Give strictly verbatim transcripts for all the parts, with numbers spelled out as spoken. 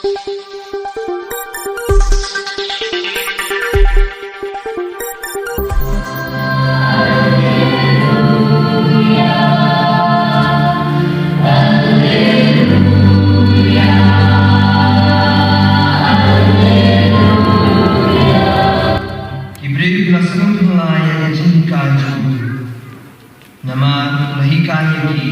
Ki briew ki la sngewthuh ïa ka jinghikai jong u. Namar u la hikai ïa ki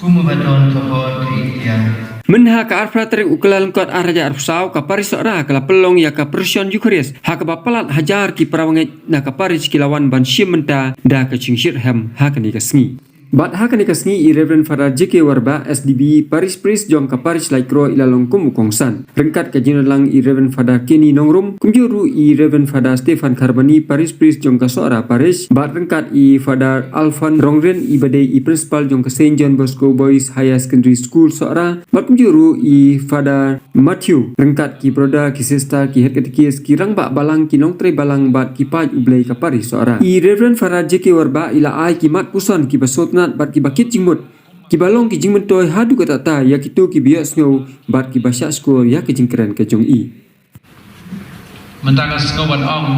kum uba don ka bor ka iktiar. Mynha ka arphew tarik u Kyllalyngkot ar hajar arphew saw, ka parish Sohra ka la pynlong ïa ka procession Eucharist, ha kaba palat hajar ki para bangeit na ka parish ki la wan ban shim bynta da ka jingshitrhem ha kane ka sngi. Bad ha kane ka sngi i Reverend Father J K Warbah, S D B, Parish Priest jong ka parish Laitkroh, i la long kum u kongsan. Ryngkat ka jingdonlang i Reverend Father Kenny Nongrum, kumjuh ruh i Reverend Father Stephen Kharbani, Parish Priest jong ka Sohra Parish, bad ryngkat i Father Alfon Rongrin, iba dei i Principal jong ka Saint John Bosco Boys Higher Secondary School Sohra, bad kumjuh ruh i Father Matthew, ryngkat ki brother, ki sister, ki head katekist, ki rangbah balang, ki nongtrei balang bad ki paid U Blei ka parish Sohra. I Reverend Father J K Warbah i la ai ki mat puson kiba sngewtynnat bad kiba kit jingmut, kiba long ki jingmyntoi haduh katta katta ïa kito kiba ïohsngew bad kiba shahshkor ïa ka jingkren ka jong i. Mynta nga sngew ban ong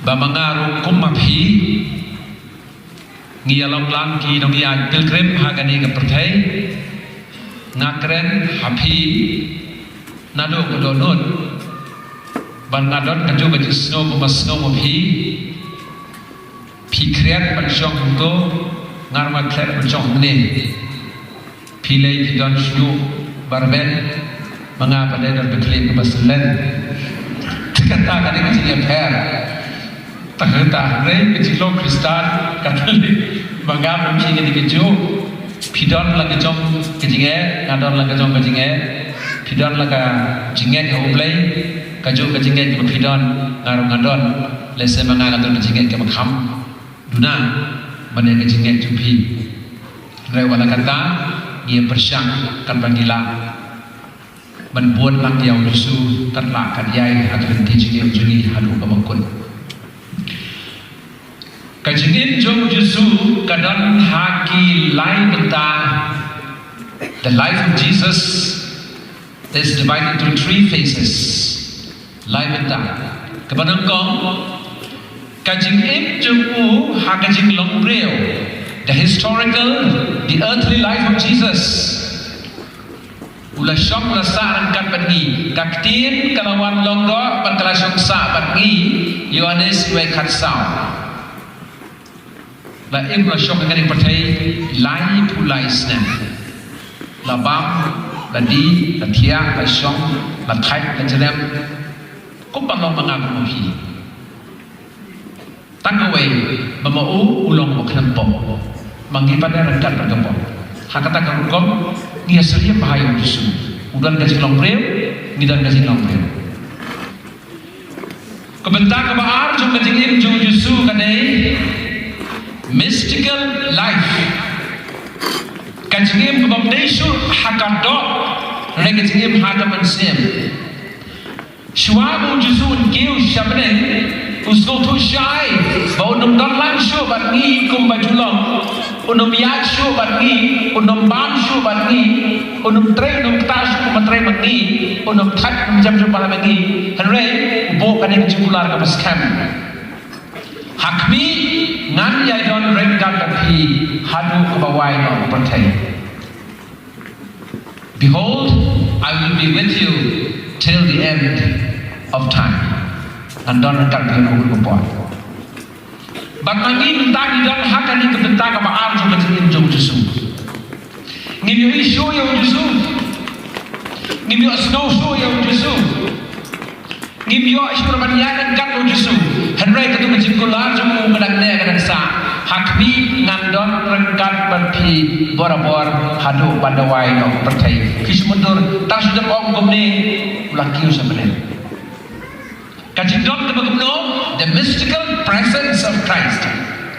ba ma nga ruh kum ma phi, ngi ïalong lang ki nongïaid pilgrim ha kane ka pyrthei. Nga kren ha phi naduh ka dohnud, bad nga don kajuh ka jingsngew ba ma sngew ma phi. Phi khriat ban shong hangto, nga ruh nga khriat ban shong hangne. Phi lei phi don shñiuh ba rben, ma nga pat dei don ka khlieh kaba slen. Te kata ka dei ka jingïapher. Te kata hynrei ka jinglong Khristan ka dei ma nga bad phi ka dei kajuh. Phi don la ka jong ka jingeh, nga don la ka jong ka jingeh. Phi don la ka jingeh ha U Blei, kajuh ka jingeh kaba phi don, nga ruh nga don. Lehse ma nga nga don ka jingeh kaba kham duna, ma dei ka jingeh jong phi. Hynrei wat la katta, ngi ïa pyrshang katba ngi lah ban bud lang ïa U Jisu, kat lah kat ïai ha ka lynti jingim jong ngi haduh kaba kut. Ka jingim jong U Jisu ka don ha ki lai bynta. The life of Jesus is divided into three phases. Lai bynta. Kaba nyngkong, ka jingim jong u ha ka jinglong briew. The historical, the earthly life of Jesus. U la shong la sah ryngkat bad ngi. Ka ktien ka la wan long doh bad ka la shong sah bad ngi. Ïoannis wei khatsaw. La im la shong ha kane ka pyrthei laiphew lai snem. La bam, la dih, la thiah, la shong, la thait, la jrem. Kumba long ma nga kum ma phi. Tang kawei, ba ma u, u long ba khlem pop. Ma ngi pat ryngkat bad ka pop. Ha kata ka rukom, ngi ïa syriem bha ïa U Jisu. U don ka jinglong briew, ngi don ka jinglong briew. Ka bynta kaba ar jong ka jingim jong U Jisu ka dei mystical life. Ka jingim kaba ym dei shuh ha ka doh, hynrei ka jingim ha ka mynsiem. Shuwa ba U Jisu un kiew sha bneng, u sngewthuh shai ba un ym don lang shuh bad ngi kumba ju long. Un ym ïaid shuh bad ngi, un ym bam shuh bad ngi, un ym trei, un ym ktah shuh kumba trei bad ngi, un ym thait, un ym jem shuh kumba jem bad ngi. Hynrei u buh kane ka jingkular kaba skhem. Ha khmih, ngan ïai don ryngkat bad phi haduh kaba wai noh u pyrthei. Behold, I will be with you till the end of time. Ngan don ryngkat bad phi haduh kaba wai. Bad ma ngi mynta ngi don ha kane ka bynta kaba ar jong ka jingim jong U Jisu. Ngim ïohi shuh ïa U Jisu. Ngim ïohsngew shuh ïa U Jisu. Ngim ïoh shuh ban ïaid ryngkat U Jisu. Hynrei katu ka jingkular jong u ka dang neh ka dang sah. Ha khmih ngan don ryngkat bad phi borabor haduh ban da wai noh u pyrthei. Phi shu mutdur tang shu dep ong kumne u la kiew sha bneng. Ka jingdon kaba kumno, the mystical presence of Christ.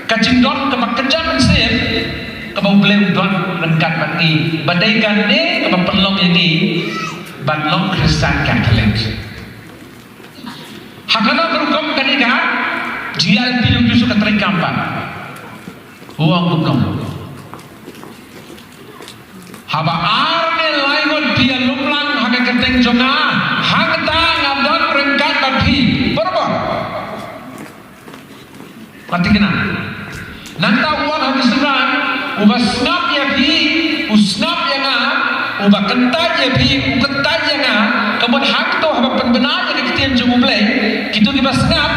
Ka jingdon kaba kynja mynsiem, kaba U Blei u don ryngkat bad ngi. Ba dei kane kaba pynlong ïa ngi ban long Khristan Katholik. Ha kano ka rukom kane ka jingïaid lynti jong U Jisu ka treikam pat. U ong kumno. Haba ar ne lai ngut phi ïalum lang ha ka kyrteng Pyrthei kena. Nangta u ong ha ki synran, uba sngap ïa phi, u sngap ïa nga, uba kyntait ïa phi, u kyntait ïa nga, ka mut hangto haba pynbna ïa ka ktien jong U Blei, kito kiba sngap,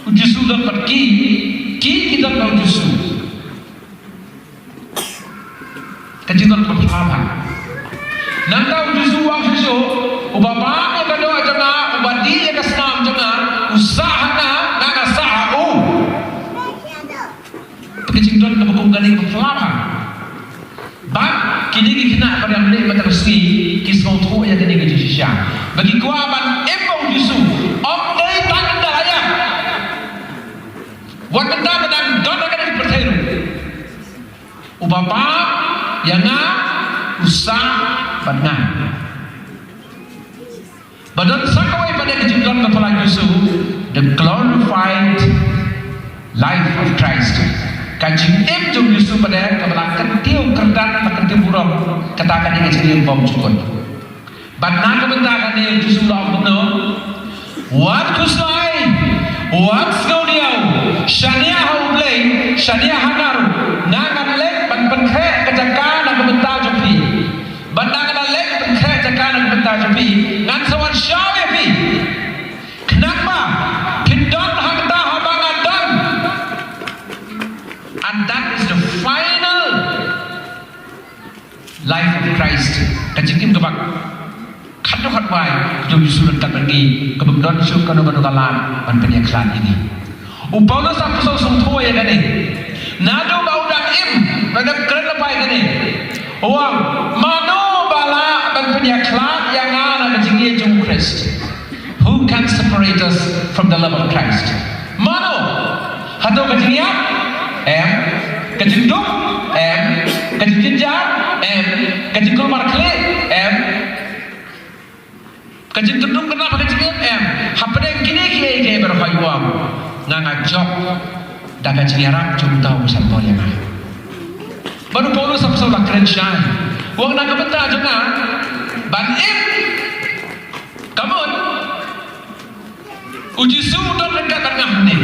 u Jisu don bad ki, ki ki don bad u Jisu. Ka jingdon kaba phylla. Nangta u Jisu u ong shuh shuh, uba bam ïa ka doh jong nga, uba dih ïa ka snam jong nga, u sah ha nga, nga nga sah ha u. Ka jingdon kaba kum kane kaba phylla. Bad kine ki khynnah ba dang leh mynta ka sngi ki sngewthuh ïa kane ka jingshisha. Ba ki kwah ban im bad u Jisu, ym dei tang da ïa. Wat mynta ba dang don ha kane ka pyrthei ruh. Uba bam ïa nga, u sah bad nga. Ba don sa kawei pat de ka jingdon kaba phylla jong u Jisu, the glorified life of Christ. Ka jingim jong u Jisu pat de kaba la kyntiew kyrdan, la kyntiew burom, kata ka dei ka jingim bymjukut. Bad na ka bynta kane u Jisu u la ong kumno? Wat khuslai, wat sngewdiaw, shaniah ha U Blei, shaniah ha nga ruh, nga ngan leit ban pynkhreh ka jaka na ka bynta jong phi. Bad na nga la leit pynkhreh jaka na ka bynta jong phi, ngan sa wan shaw ïa phi. Khnang ba phin don hangta haba nga don. And that is the final life of Christ. Ka jingim kaba khatduh khatwai jong u Jisu ryngkat bad ngi, kaba ym don shuh kano kano ka lad ban pynïakhlad ïa ngi. U Paulus u sngewthuh ïa kane. Naduh ba u dang im, ba dang kren lypa ïa kane, u ong, mano ba lah ban pynïakhlad ïa nga na ka jingïeit jong u Khrist? Who can separate us from the love of Christ? Mano? Hato ka jingïap? Em. Ka jingduk? Em. Ka jingjynjar? Em. Ka jingkulmar khlieh? Em. Ka jingduk kane, ka jingïap? Em. Hapdeng kine kiei kiei baroh, u ong, nga nga jop da ka jingïarap jong uta uba shah bor ïa nga. Bad u Paulus u la kren shai, u ong na ka bynta jong nga ban im, ka mut u Jisu u don ryngkat bad nga hangne.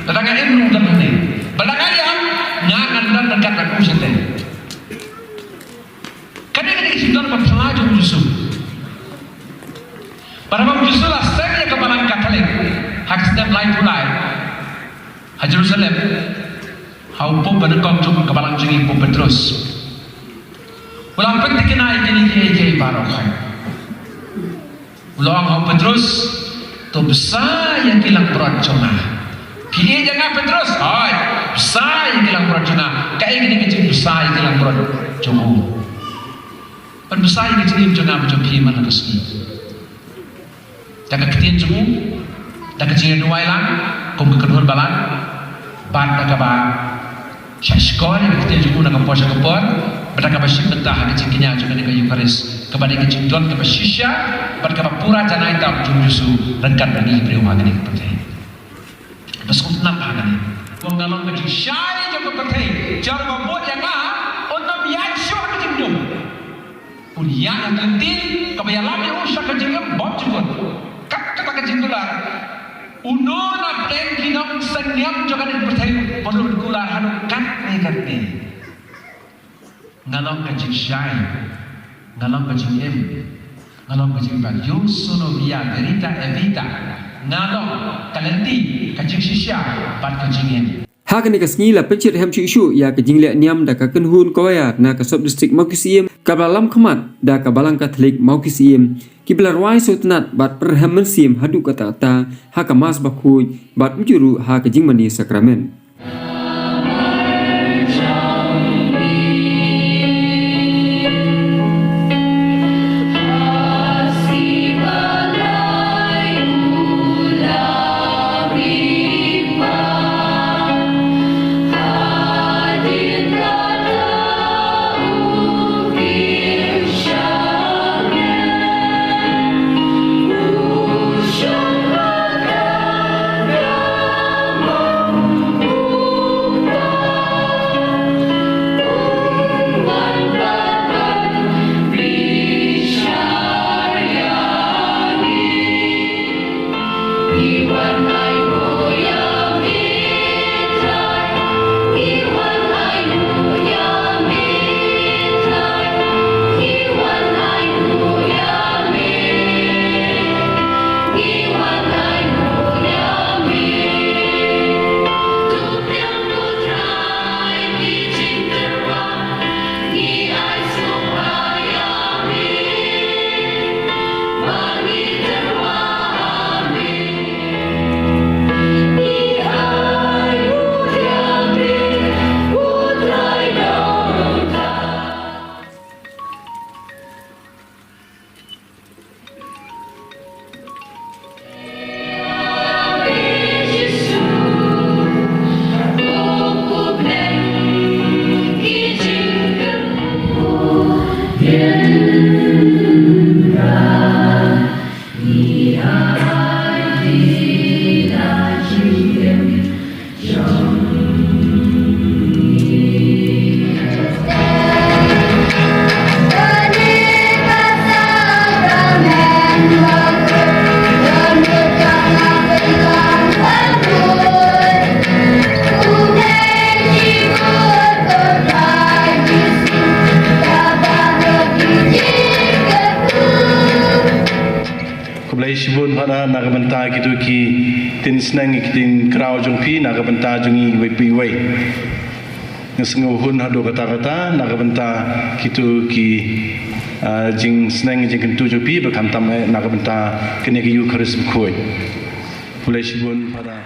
Lada nga im ruh u don hangne. Bad lada nga ïap, nga ngan don ryngkat bad u shatei. Kane ka dei ka jingdon ba phylla jong u Jisu. Bad haba u Jisu u la seng ïa ka balang Katholik ha ka snem laiphew lai ha Jerusalem, ha u Pope ba nyngkong jong ka balang jong ngi, u Pope Petrus, u la pynthikna ïa kine kiei kiei baroh. U la ong ha u Petrus, to bsa ïa ki langbrot jong nga. Phi ïeit ïa nga Petrus? Hooid, bsa ïa ki langbrot jong nga. Kaei kane ka jingbsa ïa ki langbrot jong u? Ban bsa ïa ka jingim jong nga bad jong phi man la ka sngi. Da ka ktien jong u, da ka jingïaduwai lang kum ka kynhun balang, bad da kaba shahshkor ïa ka ktien jong u na ka por sha ka por, bad da kaba shim bynta ha ka jingkñia jong kane ka Eukharist, kaba dei ka jingdon kaba shisha bad kaba pura janai tam jong u Jisu ryngkat bad ngi ki briew ha kane ka pyrthei. Ba sngewtynnat ha kane. Kum nga long ka jingshai jong ka pyrthei, jar ba bud ïa nga un ym ïaid shuh ha ka jingdum. Un ïaid ha ka lynti kaba ïalam ïa u sha ka jingim bymjukut. Kat kata ka jingkular, uno na pdeng ki nongsynñiang jong kane ka pyrthei u pynkular haduh katne katne. Nga long ka jingshai, nga long ka jingim, nga long ka jingpang. Yo sono via, verita e vita. Nga long ka lynti, ka jingshisha bad ka jingim. Ha kane ka sngi la pynshit hem shuh shuh ïa ka jingleh niam da ka kynhun choir na ka Sub District Mawkysyiem, kaba la lam khmat da ka Balang Katholik Mawkysyiem, kiba la rwai sngewtynnat bad pyrhem mynsiem haduh katta katta ha ka Mass bakhuid bad mynjur ruh ha ka jingmane Sakramen. Shibun Father na ka bynta kito ki ktien sneng, ki ktien kraw jong phi na ka bynta jong ngi iwei pa iwei. Nga sngewhun haduh katta katta na ka bynta kito ki, ah, jingsneng jingkyntu jong phi, bad khamtam eh na ka bynta kane ka Eukharist bakhuid. Khublei shibun Father.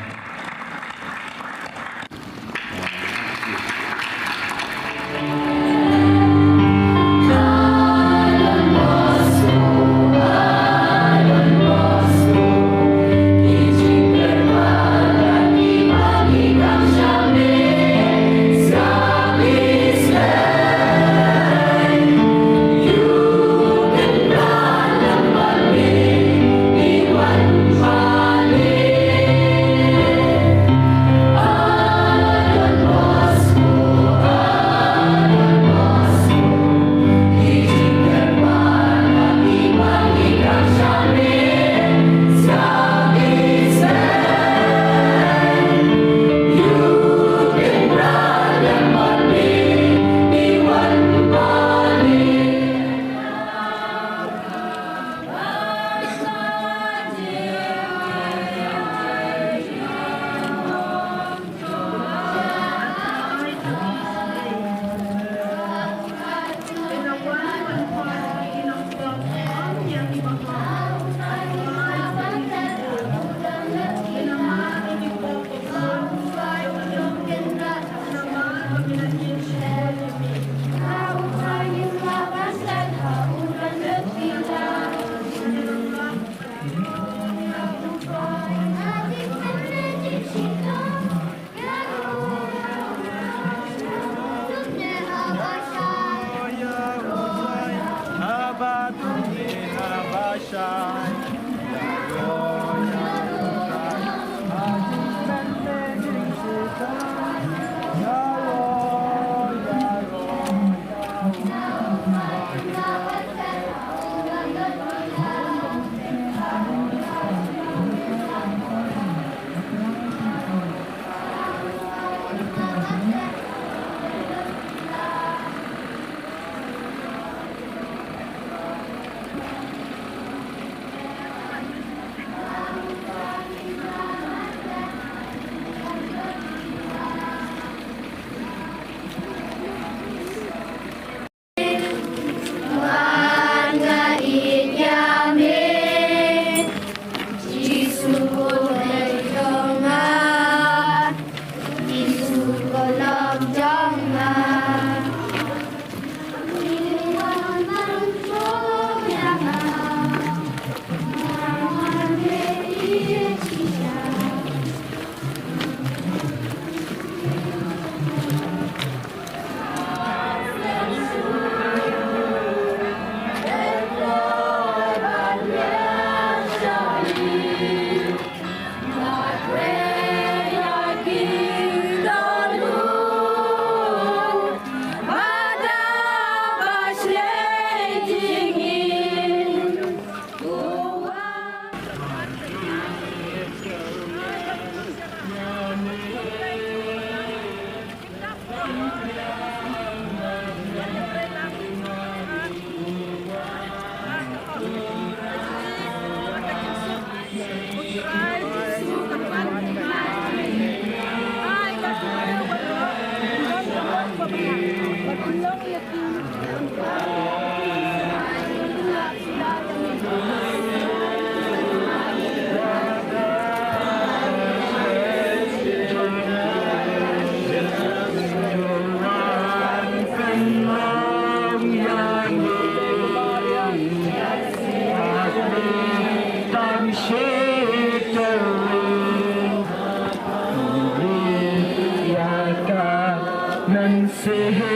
Mynsiem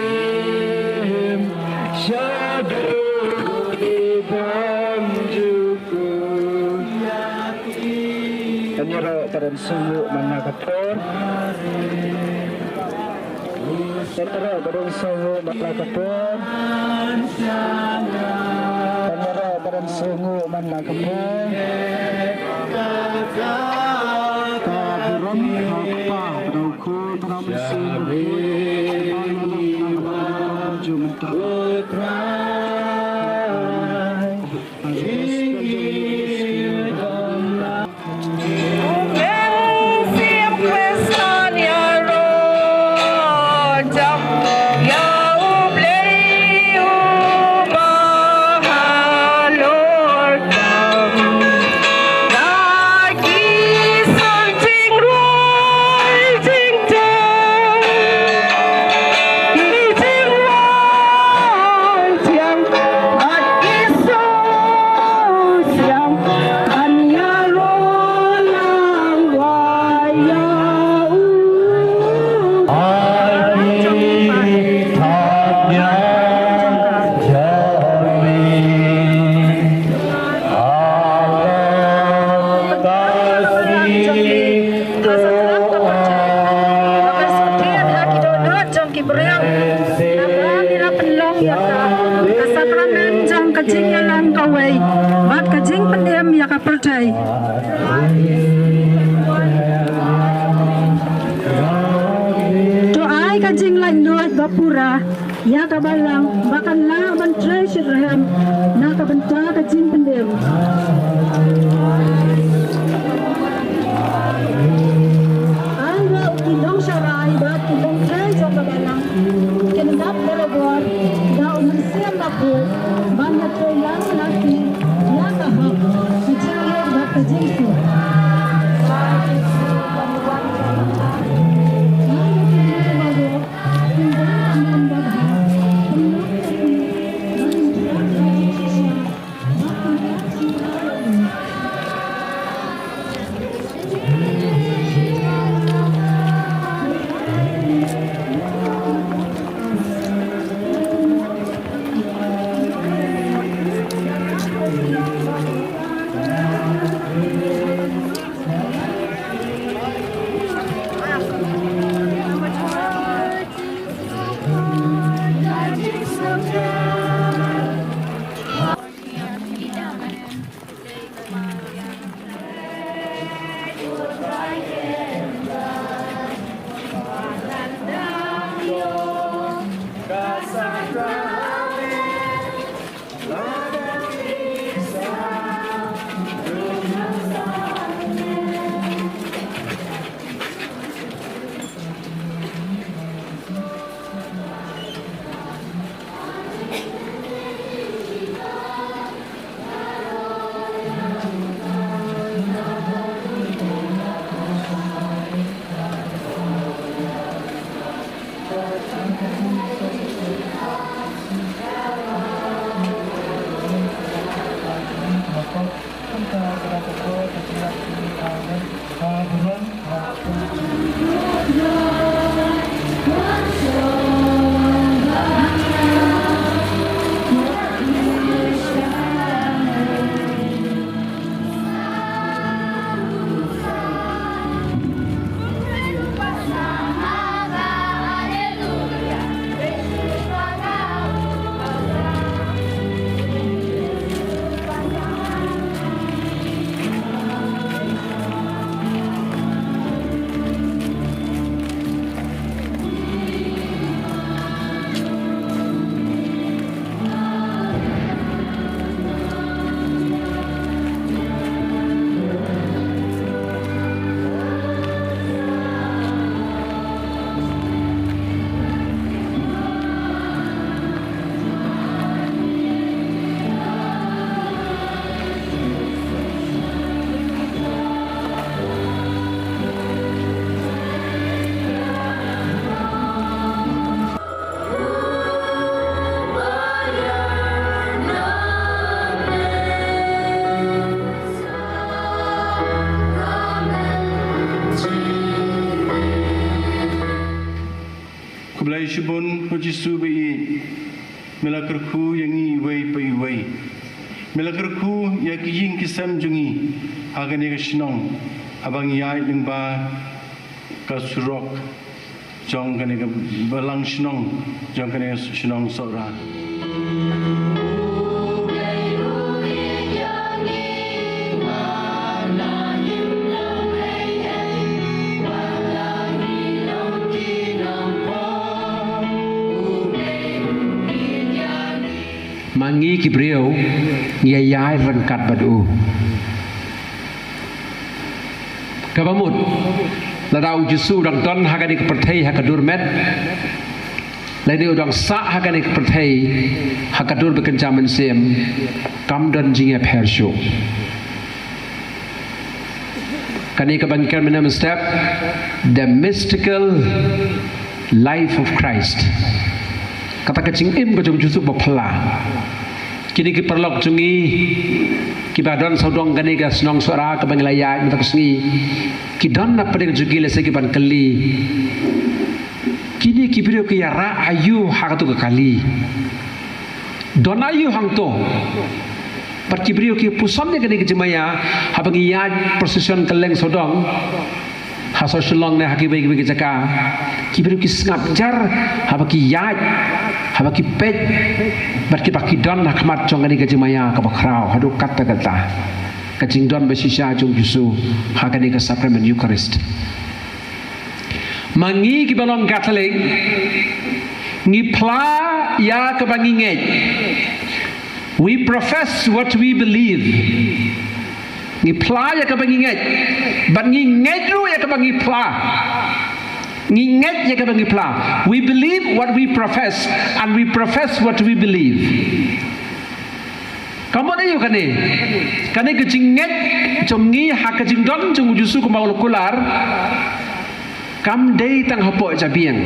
shaduh i bymjukut. Kan ïaroh ba don sngewnguh man la ka por. Kan ïaroh ba don sngewnguh man la ka por. Kan ïaroh ba don sngewnguh man la ka por. Ka burom ha Kpa, Khun, Mynsiem Bakhuid. Jingïalang kawei bad ka jingpynim ïa ka pyrthei. To ai ka jinglaitluid ba pura ïa ka balang ba kan lah ban trei shitrhem na ka bynta ka jingpynim. Ai ba ki nongshakri bad ki nongtrei jong ka balang kin dap barabor da u Mynsiem Bakhuid ban ïatreilang ïa ki ïa ka hok, ka jingïeit bad ka jingsuk. Khublei shibun ko Jisu ba ïeit, me la kyrkhu ïa ngi iwei pa iwei. Me la kyrkhu ïa ki ïing ki sem jong ngi ha kane ka shnong, haba ngi ïaid lyngba ka surok jong kane ka balang shnong, jong kane ka shnong Sohra. Ma ngi ki briew ngi ïaid ryngkat bad u. Kaba mut, lada u Jisu u dang don ha kane ka pyrthei ha ka dur met, lane u dang sah ha kane ka pyrthei ha ka dur ba kynja mynsiem, kam don jingïapher shuh. Kane kaba ngi kren mynne mynstep, the mystical life of Christ. Kata ka jingim ka jong u Jisu ba phylla. Kine ki paralok jong ngi kiba don sawdong kane ka shnong Sohra kaba ngi la ïaid mynta ka sngi, ki don na pdeng jong ki lehse ki ban kylli, kine ki briew ki ïarah aïu ha kato ka kali? Don aïu hangto? Bad ki briew ki puson ïa kane ka jingmaïa, haba ngi ïaid procession kylleng sawdong ha Sohra Shillong ne ha kiwei kiwei ki jaka, ki briew ki sngap jar haba ki ïaid Haba ki peit bad kiba ki don ha khmat jong kane ka jingmaïa kaba khraw haduh katta katta, ka jingdon ba shisha jong u Jisu ha kane ka sakramen Eucharist. Ma ngi kiba long Katholik, ngi phla ïa kaba ngi ngeit. We profess what we believe. Ngi phla ïa kaba ngi ngeit. Bad ngi ngeit ruh ïa kaba ngi phla. Ngi ngeit ïa kaba ngi phla. We believe what we profess and we profess what we believe. Ka mut aïu kane? Kane ka jingngeit jong ngi ha ka jingdon jong u Jisu kum u la kular kam dei tang hapoh jabieng.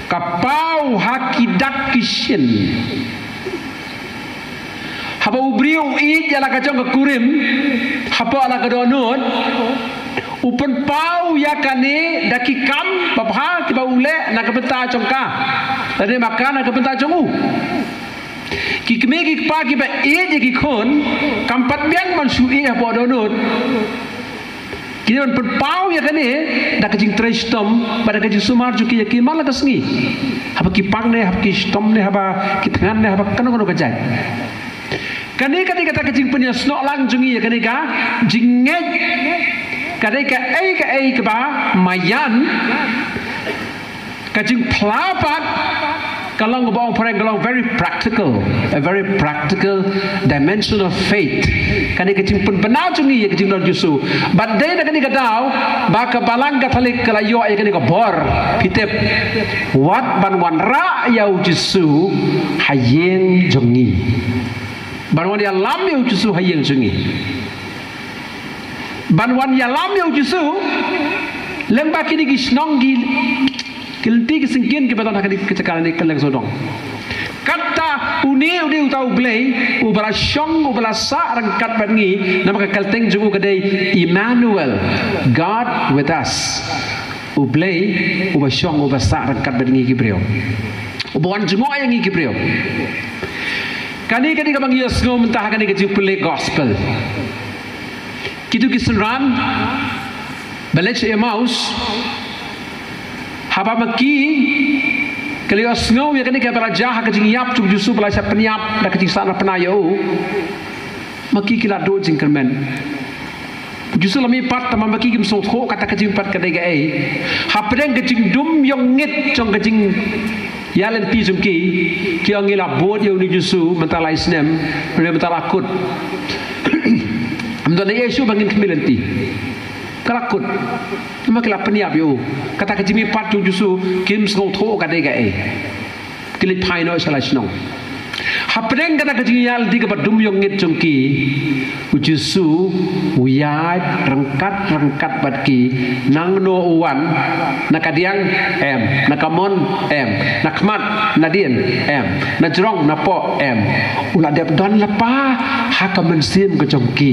Ka paw ha ki dak ki shin. Haba u briew u ïeit ïa la ka jong ka kurim hapoh la ka dohnud, u pynpaw ïa kane da ki kam babha kiba u leh na ka bynta jong ka, lane ma ka na ka bynta jong u. Ki kmie ki kpa kiba ïeit ïa ki khun kam pat biang ban shu ïeit hapoh dohnud. Ki dei ban pynpaw ïa kane da ka jingtrei shitom bad da ka jingsumar jong ki ïa ki man la ka sngi, haba ki pang ne, haba ki shitom ne, haba ki thngan ne, haba kano kano ka jait. Kane ka dei kata ka jingpynïasnoh lang jong ngi ïa kane ka jingngeit. Ka dei kaei kaei kaba maïan. Ka jingphla pat ka long, ba ong phareng, ka long very practical, a very practical dimension of faith. Kane ka jingpynbna jong ngi ïa ka jingdon Jisu. Bad dei na kane ka daw ba ka Balang Katholik ka la ïoh ïa kane ka bor, phi tip, wat ban wanrah ïa u Jisu ha ïing jong ngi. Ban wan ïalam ïa u Jisu ha ïing jong ngi. Ban wan ïalam ïa u Jisu lyngba kine ki shnong, ki lynti ki syngkien kiba don ha kane ka jaka ne ka Lyngsodong. Kata une u dei uta u Blei uba la shong, uba la sah ryngkat bad ngi. Namar ka kyrteng jong u ka dei Emmanuel, God with us. U Blei uba shong, uba sah ryngkat bad ngi ki briew, uba wan jngoh ïa ngi ki briew. Kane ka dei kaba ngi ïohsngew mynta ha kane ka jingpule gospel. Kito ki synran ba leit sha Emmaus, haba ma ki ki la ïohsngew ïa kane kaba la jia ha ka jingïap jong u Jisu ba la shah pynïap da ka jingsah na pna ïa u, ma ki ki la duh jingkyrmen. U Jisu la mihpat, tangba ma ki kim sngewthuh kata ka jingmihpat ka dei kaei. Hapdeng ka jingdum ïong ngit jong ka jingïaid lynti jong ki, ki ong, ngi la bud ïa une u Jisu mynta lai snem, mynta la kut. Ym don ei ei shuh ba ngin khmih lynti. Ka la kut. Namar ki la pynïap ïa u. Kata ka jingmihpat jong u Jisu kim sngewthuh ka dei kaei. Ki leit phai noh sha la shnong. Hapdeng kata ka jingïaid lynti kaba dum ïong ngit jong ki, u Jisu u ïaid ryngkat ryngkat bad ki. Nangno u wan? Na kadiang? Em. Na kamon? Em. Na khmat? Nadien? Em. Na jrong? Napoh? Em. U la dep don lypa ha ka mynsiem ka jong ki.